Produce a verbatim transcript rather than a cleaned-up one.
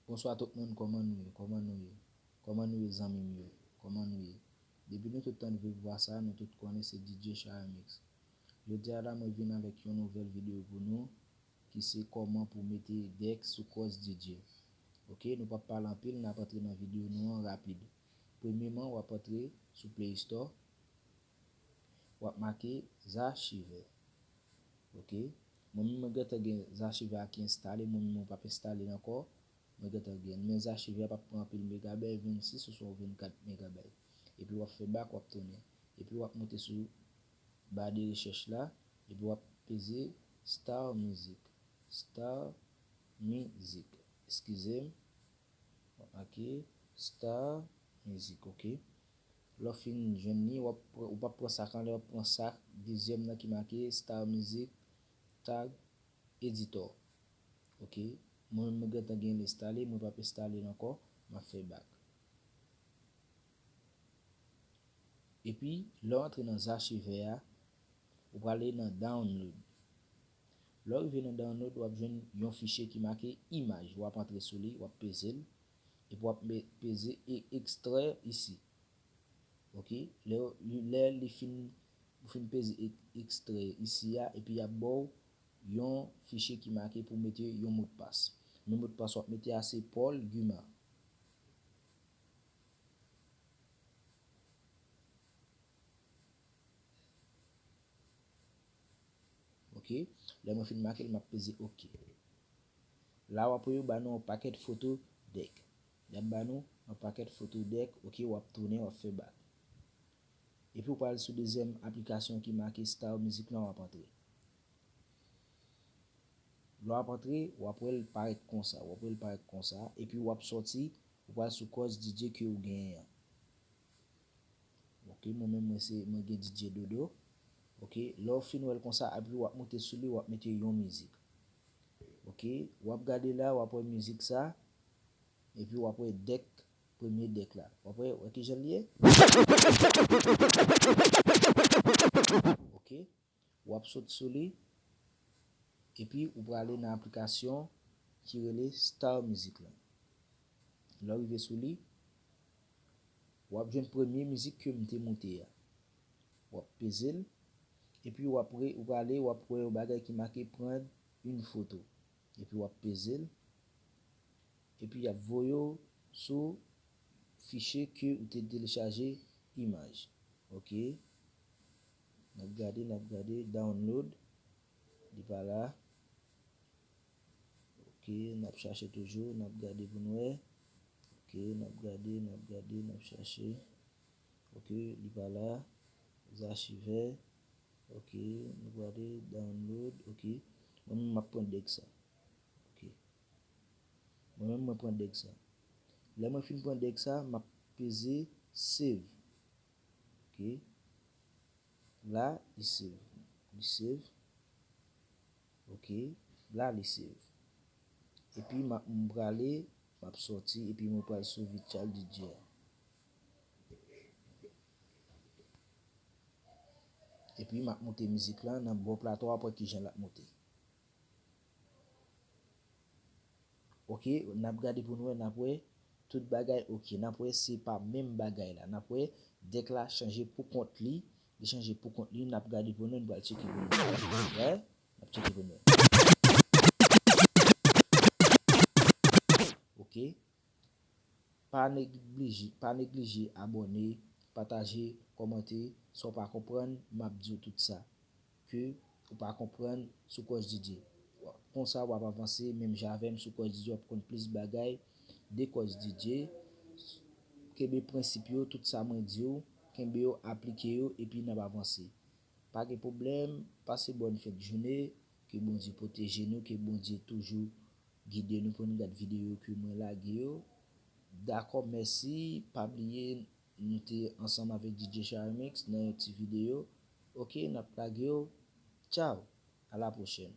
Bonswa tout moun, kòman nou ye? Kòman nou ye? Kòman nou ye, zanmi m yo? Kòman nou ye? Depi nou tout tann viv vwa sa, nou tout konnen se D J Charamix. Jodi a la, mwen vin avèk yon nouvèl videyo pou nou, ki se kòman pou mete dèk sou kòs D J. Oke, nou p ap pale anpil, n ap antre nan videyo nou an rapid. Premyeman, w ap antre sou Play Store, w ap make Zashiver. Oke, mwen menm mwen gentan gen Zashiver a ki enstale, mwen menm mwen p ap enstale l ankò. Mwen gentan gen l. Men Zashiver a p ap pran anpil megabay, vennsis oswa vennkat megabay. Epi w ap fè bak, w ap tounen. Epi w ap moute sou ba de rechèch la, epi w ap peze Star Music. Star Music. Eskize m. W ap make Star Music, oke. Lè w fin jwenn li, w ap pran, ou p ap pran sa k anlè, w ap pran sa dezyèm nan ki make Star Music Tag Editor. Oke. Mwen menm mwen gentan gen l enstale, mwen p ap enstale l ankò, m ap fè bak. Epi, lè w antre nan Zashiver a, ou prale nan Download. Lè w rive nan Download, w ap jwenn yon fichye ki make Imaj. W ap antre sou li, w ap peze l, epi w ap me-, peze e-, Extraire isi. Oke? Lè, lè li fin, ou fin peze e-, Extraire isi a, epi y ap ba w yon fichye ki make pou mete yon modpas. Men modpas w ap mete a se Paul Guma. Oke. Lè mwen fin make l, m ap peze oke. La, w ap wè yo ba nou yon pakèt foto dèk. Y ap ba nou yon pakèt foto dèk, oke, w ap tounen, w ap fè bak. Epi w pral sou dezyèm aplikasyon ki make Star Music lan, w ap antre. Lè w ap antre, w ap wè l parèt konsa, w ap wè l parèt konsa, epi w ap sòti, ou pral sou kòs D J ke ou genyen an. Oke, mwen menm mwen se, mwen gen D J Dodo. Oke, lè w fin wè l konsa, epi w ap moute sou li, w ap mete yon mizik. Oke, w ap gade la, w ap wè mizik sa, epi w ap wè dèk, premye dèk la. W ap wè, wè kijan l ye? Oke. W ap sot sou li, epi ou prale nan aplikasyon ki rele Star Music lan. Lè w rive sou li, w ap jwenn premye mizik ke m te moute a. W ap peze l, epi w ap re-, ou prale, w ap wè yon bagay ki make prendre une photo. Epi w ap peze l. Epi y ap voye w sou fichye ke ou te telechaje imaj. Oke. N ap gade, n ap gade, download. Li pa la. Oke, n ap chache toujou, n ap gade pou n wè. Oke, n ap gade, n ap gade, n ap chache. Oke, li pa la. Zashiver. Oke, nou prale download. Oke. Mwen menm m ap pran dèk sa. Oke. Mwen menm mwen pran dèk sa. Lè mwen fin pran dèk sa, m ap peze save. Oke. La, li save. Li save. Oke. La, li save. Epi m ap, m prale, m ap sòti, epi mwen pral sou Virtual D J a. Epi m ap moute mizik lan nan bò plato a, pou wè kijan l ap moute. Oke, n ap gade pou n wè, n ap wè tout bagay oke. N ap wè se pa menm bagay la. N ap wè dèk la chanje pou kont li. Li chanje pou kont li. N ap gade pou nou, n pral tcheke pou nou. Wè? N ap tcheke pou nou. Oke. Pa neglije, pa neglije abòne, pataje, kòmante. Sa w pa konprann, m ap di w tout sa ke ou pa konprann sou kòs D J. Konsa w ap avanse menm jan avè m sou kòs D J, w ap konn plis bagay de kòs D J. Kenbe prensip yo, tout sa mwen di w, kenbe yo, aplike yo, epi n ap avanse. Pa gen pwoblèm, pase bòn fèt jounen, ke Bondye pwoteje nou, ke Bondye toujou gide nou pou n gad videyo ke mwen lage yo. Dakò, mèsi. Pa bliye, nou te ansanm avèk D J Charamix nan yon ti videyo. Oke, n ap lage yo. Tchaw, a la pwochèn.